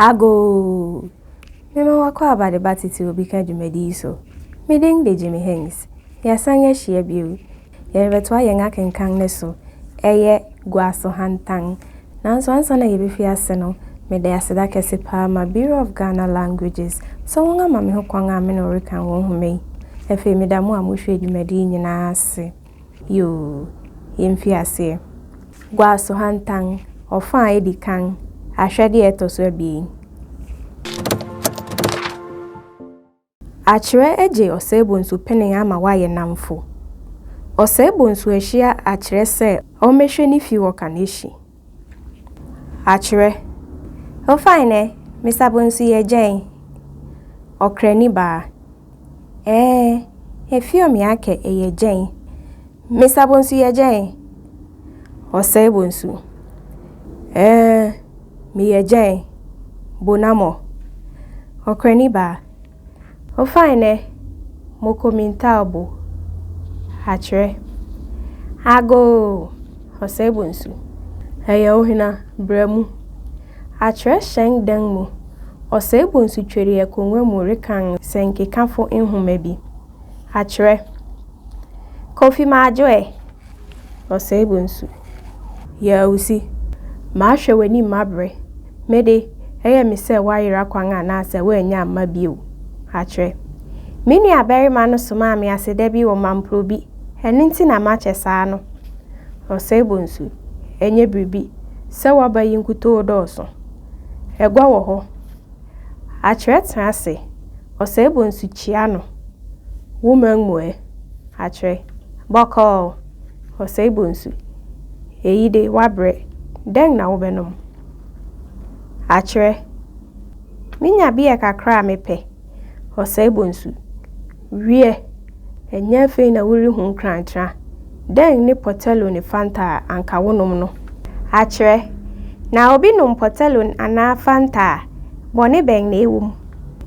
Agoo! Mema w'akwaaba de ba tete obi ka dwumadi yi so. Me din de Jimmy Hings. Yɛasan ahyia bio. Yɛrebɛtoa yɛn akenkan no so. Ɛyɛ Guaso Hantan. Nanso ansa na yɛbɛfi ase no, mede aseda kɛse paa ma Bureau of Ghana Languages sɛ wɔn ama me ho kwan a me ne wo rekan wɔn nhoma yi. Afei meda mo a mohwɛ dwumadi yi nyinaa ase. Yoo, yɛmfi aseɛ. Guaso Hantan, ɔfa a edi kan, ahwɛde a ɛtɔ so abien. Akyerɛ agye Ɔsɛe Bonsu pene ama wɔayɛ nnamfo. Ɔsɛe Bonsu ahyia Akyerɛ sɛ ɔmmɛhwɛ ne fi wɔ Kaneshie. Akyerɛ. Oh fine eh, Mister Bonsu yɛ gyɛn? Ɔkrani baa. Ɛɛ, efio me akɛ ɛyɛ gyɛn? Mister Bonsu yɛ gyɛn? Ɔsɛe Bonsu. Ɛɛ, meyɛ gyɛn? Bonamɔ. Ɔkrani baa. O fine nɛ, moko mi ntaabo. Akyerɛ. Agoo! Ɔsɛe Bonsu. Ɛyɛ wo hena? Bra mu. Akyerɛ hyɛn dan mu. Ɔsɛe Bonsu tweri akongua mu rekan sɛnkekafo nhoma bi. Akyerɛ. Kofi Madwo ɛ? Ɔsɛe Bonsu. Yawusi. Mahwɛ w'anim mabrɛ. Me de, ɛyɛ me sɛ woayera kwan anaasɛ woannya amma bio. Akyerɛ. Me nuabarima no somaa me aseda bi wɔ Mamprobi, ɛno nti na makyɛ saa no. Ɔsɛe Bonsu. Ɛnyɛ biribi, sɛ woaba yi nkutoo dɔɔso. Agua wɔ hɔ. Akyerɛ tena ase. Ɔsɛe Bonsu kyia no. Wo man mu ɛ? Akyerɛ. Bɔkɔɔ! Ɔsɛe Bonsu. Eyi de, woabrɛ. Dɛn na wobɛnom? Akyerɛ. Minya beer kakra a mepɛ. Ɔsɛe Bonsu. Wiɛ, ɛnyɛ afei na worehu nkrantra. Dɛn ne Portello ne Fanta a anka wonom no? Akyerɛ. Na obi nom Portello anaa Fanta a, bɔne bɛn na ɛwom?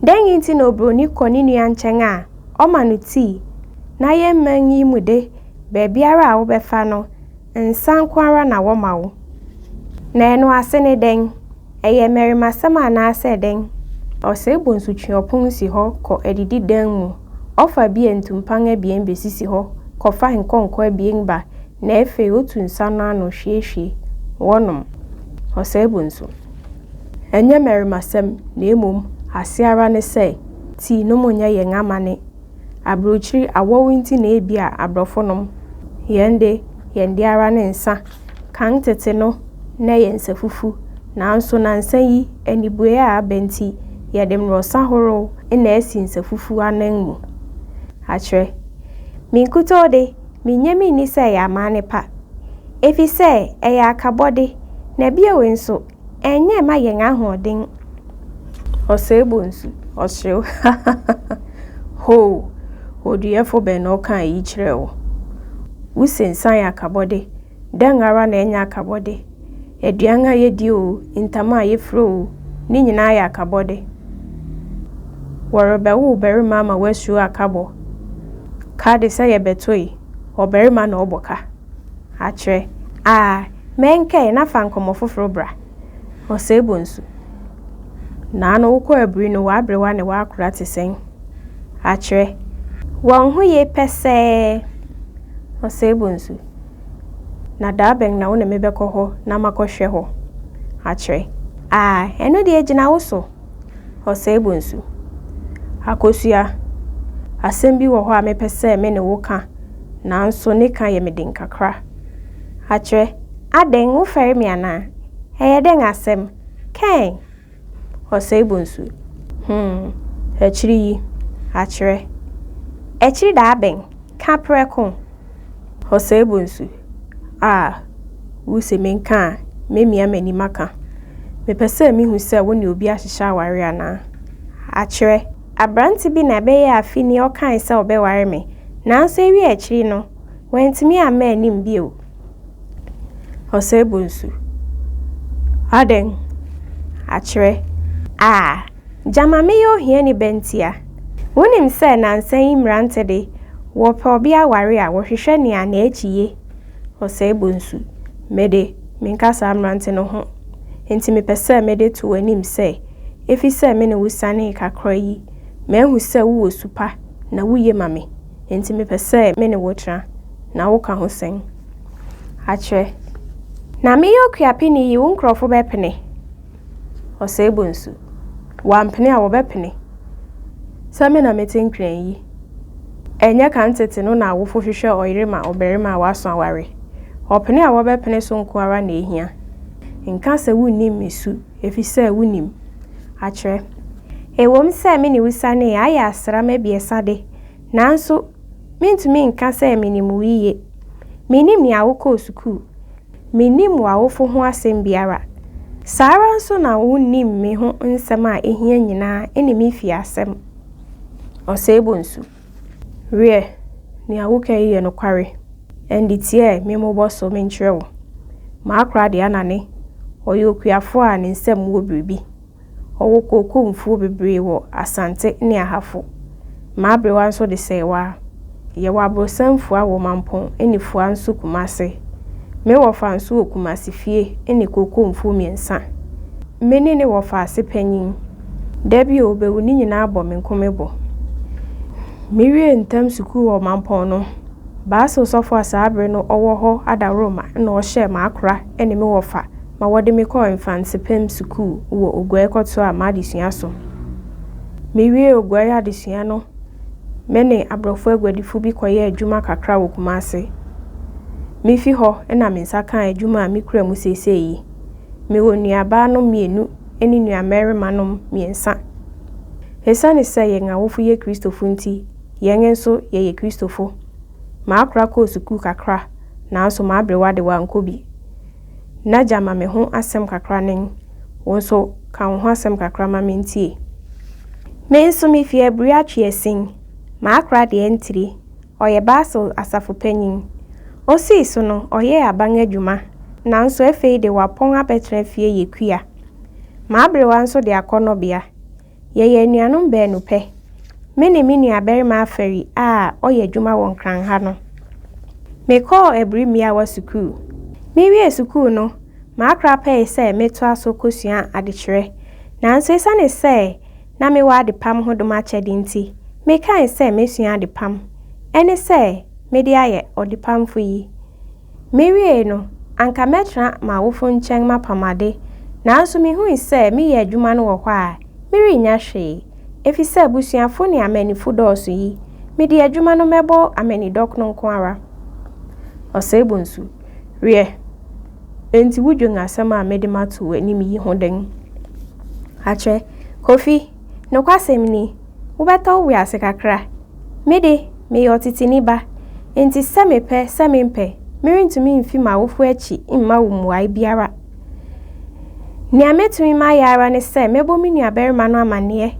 Dɛn nti na oburoni kɔ ne nua nkyɛn a, ɔma no tii, na yɛn man yi mu de, baabiara a wobɛfa no, nsa nko ara na wɔma wo? Na ɛno ase ne dɛn? Ɛyɛ mmarimasɛm anaasɛ dɛn? Ɔsɛe bonsu twe ɔpon si hɔ kɔ adidi dan mu, ɔfa beer ntumpan abien besisi hɔ kɔfa nkɔnkɔ abien ba na afei otu nsa no ano hwiehwie. Wɔnom. Ɔsɛe bonsu. Ɛnyɛ mmarimasɛm na mmom ase ara ne sɛ tii nom nyɛ yɛn amanne. Aburokyiri awɔw nti na ebia aborɔfo nom. Yɛn de, yɛn de ara ne nsa. Kan tete no, na ɛyɛ nsafufu, nanso nnansa yi anibuei a aba nti, yɛde mmorɔsa horow na asi nsafufu anan mu. Akyerɛ. Me nkutoo de, minnye minni sɛ ɛyɛ amanne pa. Efisɛ ɛyɛ akabɔde, na bio nso, Ɛnyɛ mma yɛn ahoɔden. Ɔsɛe bonsu, ɔserew, hahaha. Hoo! Oduyɛfo bɛn na ɔkaa eyi kyerɛɛ wo? Wuse nsa yɛ akabɔde. Dɛn ara na ɛnyɛ akabɔde? Aduan a yedi oo, ntama a yefura oo, ne nyinaa yɛ akabɔde. Wɔrebɛwo ɔbarima ama wasuro akabɔ. Ka de sɛ yɛbɛtoe, ɔbarima na ɔbɔ ka. Akyerɛ, A, mɛnkɛe na fa nkɔmmɔ foforo bra. Ɔsɛe bonsu. Naano wokɔ abiri no w'aberewa ne w'akora te sɛn? Akyerɛ, Wɔn ho ye pɛsɛɛ. Ɔsɛe bonsu. Na da bɛn na wo ne me bɛkɔ hɔ na makɔhwɛ hɔ? Akyerɛ, A, ɛno deɛ egyina wo so. Ɔsɛe bonsu. Akosua, asɛm bi wɔ hɔ a mepɛ sɛ me ne wo ka, nanso ne ka yɛ me den kakra. Akyerɛ, adɛn, wofɛre me anaa? Ɛyɛ dɛn asɛm? Kɛn! Ɔsɛe bonsu. Hmm, akyiri yi. Akyerɛ. Akyiri da abɛn? Ka prɛko. Ɔsɛe bonsu. Ah, wuse menka a, mɛmia m'ani maka. Mepɛ sɛ mihu sɛ wo ne obi ahyehyɛ aware anaa. Akyerɛ. Aberante bi na ɛbɛyɛ afe ni ɔkae sɛ ɔbɛware me, nanso ewiee akyiri no, wantumi amma anim bio. Ɔsɛe bonsu. Adɛn? Akyerɛ. Ah, gyama meyɛ ohiani bɛ ntia? Wunim sɛ nnansa yi mmerante de, wɔpɛ ɔbea aware a, wɔhwehwɛ nea n'akyi ye. Ɔsɛe bonsu. Me de, menka saa mmerante no ho. Enti mepɛ sɛ mede to w'anim sɛ, Efisɛ me ne wo sianee kakra yi, mahu sɛ wowɔ su pa na wuye ma me, enti mepɛ sɛ me ne wo tra. Na woka ho sɛn? Akyerɛ. Na meyɛ okuapeni yi, wo nkurɔfo bɛpene? Ɔsɛe bonsu. Wɔampene a, wɔbɛpene. Sɛ me na mete Nkran yi. Ɛnyɛ kan tete no na awofo hwehwɛ ɔyere ma ɔbarima a waso aware. Ɔpene a wɔbɛpene so nko ara na ehia. Nka sɛ wunnim me su, efisɛ wunim. Akyerɛ. Ɛwom sɛ me ne wo sianee ayɛ asram abiɛsa de, nanso mintumi nka sɛ minim wo yiye. Minnim nea wokɔɔ sukuu. Minnim w'awofo ho asɛm biara. Saa ara nso na wunnim me ho nsɛm a ehia nyinaa ne me fie asɛm. Ɔsɛe bonsu. Wiɛ, nea woka yi yɛ nokware. Ɛnde tie ɛ, memmobɔ so menkyerɛ wo. M'akora de anane. Ɔyɛ okuafo a ne nsam wɔ biribi. Ɔwɔ kooko mfuo bebree wɔ Asante ne Ahafo. M'aberewa nso de sɛɛwaa. Yɛwɔ aborosan fua wɔ Mampong ne fua nso Kumase. Me wɔfa nso wɔ Kumase fie ne kooko mfuo mmiɛnsa. Me ne ne wɔfa ase panyin. Da bi a ɔbɛwu ne nyinaa bɔ me nko me bo. Me wiee ntam sukuu wɔ Mampong no, Basel sɔfo a saa bere no ɔwɔ hɔ adaworoma na ɔhyɛɛ m'akora ne me wɔfa ma wɔde me kɔɔ Mfantsipim Sukuu wɔ Oguai kɔtoaa m'adesua so. Miwiee Oguai adesua no, me ne aborɔfo aguadifo bi kɔyɛɛ adwuma kakra wɔ Kumasi. Mifi hɔ na me nsa kaa adwuma a mikura mu seesei yi. Mewɔ nuabaanom mmienu ne nuammarimanom mmiɛnsa. Esiane sɛ yɛn awofo yɛ Kristofo nti, yɛn nso yɛyɛ Kristofo. M'akora kɔɔ sukuu kakra, nanso m'aberewa de wankɔ bi. N'agya ma me ho asɛm kakra nen, wo nso ka wo ho asɛm kakra ma mentie. Me nso mifi Aburi Atweasin, m'akora deɛ Ntiri, ɔyɛ Basel asafo panyin. Osii so no, ɔyɛɛ aban adwuma, nanso afei de wapɔn abɛtena fie yɛ kua. M'aberewa nso de akɔnnɔbea. Yɛyɛ anuanom baanu pɛ. Me ne me nuabarima Afari a ɔyɛ adwuma wɔ Nkran ha no. Mekɔɔ Aburi Mmeawa Sukuu. Miwiee sukuu no, m'akra pɛe sɛ metoa so kosua adekyerɛ. Nanso esiane sɛ na mewɔ adepam ho dom akyɛde nti, mekae sɛ mesua adepam. Ɛne sɛ mede ayɛ ɔdepamfo yi. Miwiei no, anka mɛtra m'awofo nkyɛn mapam ade, nanso mihui sɛ meyɛ adwuma no wɔ hɔ a, merennya hwee. Efisɛ abusuafo ne amannifo dɔɔso yi, mede adwuma no mɛbɔ amannidɔkono nko ara. Ɔsɛe bonsu. Wiɛ, enti wudwen asɛm a mede mato w'anim yi ho dɛn? Akyerɛ, Kofi, nokwasɛm ni, Wobɛtɔ wo ase kakra. Me de, meyɛ ɔteteni ba, enti sɛ mepɛ sɛ mempɛ, merentumi mfi m'awofo akyi mma wo mmuae biara. Nea metumi mayɛ ara ne sɛ mɛbɔ me nuabarima no amanneɛ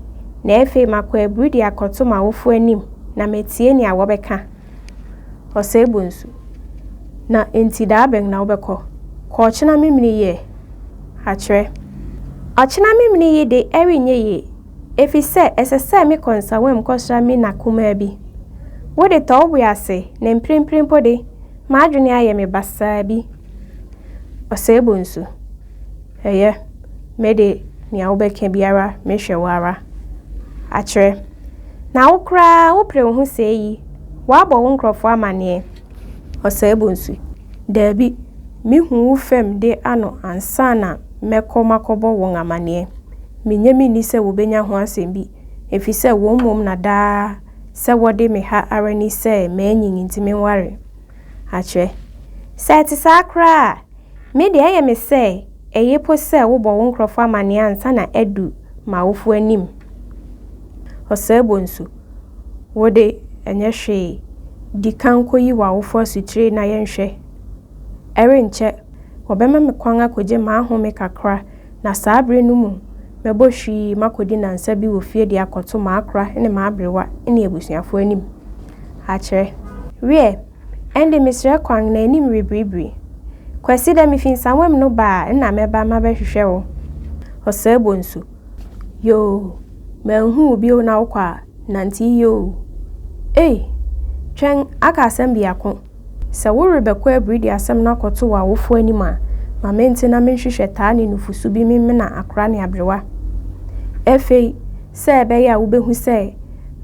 na afei makɔ aburu de akɔto m'awofo anim na matie nea wɔbɛka. Ɔsɛe bonsu. Na enti da bɛn na wobɛkɔ? Kɔ ɔkyena Memene yi ɛ? Akyerɛ. Ɔkyena Memene yi de, ɛrenyɛ yie. Efisɛ ɛsɛ sɛ mekɔ nsawam kɔsra me na kumaa bi. Wo de, tɔ wo bo ase, na mprempren mpo de, m'adwene ayɛ me basaa bi. Ɔsɛe bonsu. Ɛyɛ, me de, nea wobɛka biara mehwɛ wo ara. Akyerɛ. Na wo koraa, wopere wo ho sɛɛ yi, woabɔ wo nkurɔfo amanneɛ. Ɔsɛe bonsu. Dabi, mehu wo fam de ano ansa na mɛkɔ makɔbɔ wɔn amanneɛ. Minnye minni sɛ wobenya ho asɛm bi, efisɛ wɔn mmom na daa sɛ wɔde me ha ara ni sɛ manyin nti menware. Akyerɛ. Sɛ ɛte saa koraa a, me deɛ ɛyɛ me sɛ eye po sɛ wobɔ wo nkurɔfo amanneɛ ansa na adu m'awofo anim. Ɔsɛe bonsu. Wo de, ɛnyɛ hwee. Di kan koyi w'awofo asutire na yɛnhwɛ. Ɛrenkyɛ, wɔbɛma me kwan akogye m'ahome kakra Na saa bere no mu mɛbɔ hwii makodi nnansa bi wɔ fie de akɔto m'akora ne m'aberewa ne abusuafo anim akyerɛ. Wiɛ, ɛnde mesrɛ kwan na anim rebiribiri. Kwasida mifi nsawam no ba a nna mɛba mabɛhwehwɛ wo. Ɔsɛe bonsu. Yoo, manhu wo bio na wokɔ a, nante yiye oo. Ei! Twɛn, aka asɛm biako. Sɛ worebɛkɔ abiri de asɛm no akɔto w'awofo anim a, ma mente na menhwehwɛ taa ne nufusu bi memmena akora ne aberewa. Afei, sɛ ɛbɛyɛ a wubehu sɛ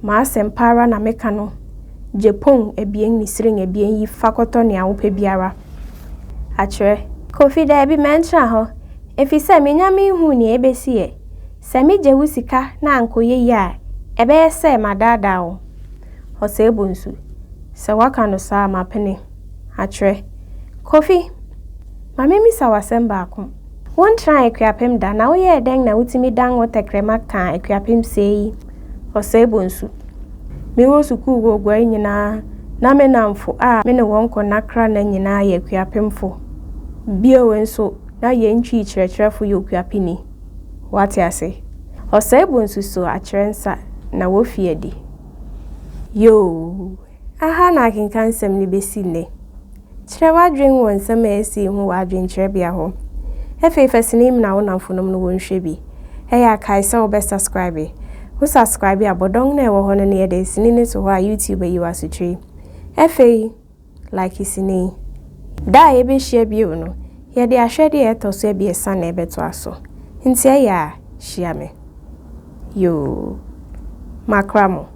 m'asɛm pa ara na meka no, gye pon abien ne sirin abien yi fa kɔtɔ nea wopɛ biara. Akyerɛ. Kofi, Dabi, mɛntra hɔ, efisɛ minnya minhuu nea ebesi ɛ. Sɛ migye wo sika na ankɔyɛ yie a, ɛbɛyɛ sɛ madaadaa wo. Ɔsɛe Bonsu, Sɛ woaka no saa a, mapene. Akyerɛ. Kofi, ma mimmisa wo asɛm baako. Wontraa Akuapem da, na woyɛɛ dɛn na wutumi dan wo tɛkrɛma kaa Akuapem sɛɛ yi? Ɔsɛe Bonsu, Mewɔ sukuu wɔ Oguai nyinaa, na me nnamfo a me ne wɔn kɔ Nakra nna nyinaa yɛ Akuapemfo. Bio nso, na yɛn Twi kyerɛkyerɛfo yɛ Okuapeni. Woate ase? Ɔsɛe Bonsu so akyerɛ nsa na wofi adi. Yoo! Aha na akenkansɛm no besi nnɛ. Kyerɛ w'adwene wɔ nsɛm a asi yi ho wɔ adwenkyerɛbea hɔ. Afei fa sini yi na wo nnamfonom no wɔnhwɛ bi. Ɛyɛ a kae sɛ wobɛ subscribe. Wo subscribe a, bɔ dɔn no a ɛwɔ hɔ no na yɛde sini no to hɔ a YouTube ayi wo asotire. Afei like sini yi. Da a yɛbɛhyia bio no, yɛde ahwɛdeɛ a ɛtɔ so abiɛsa na ɛbɛtoa so. Nti ɛyɛ a, hyia me. Yoo. Makra mo.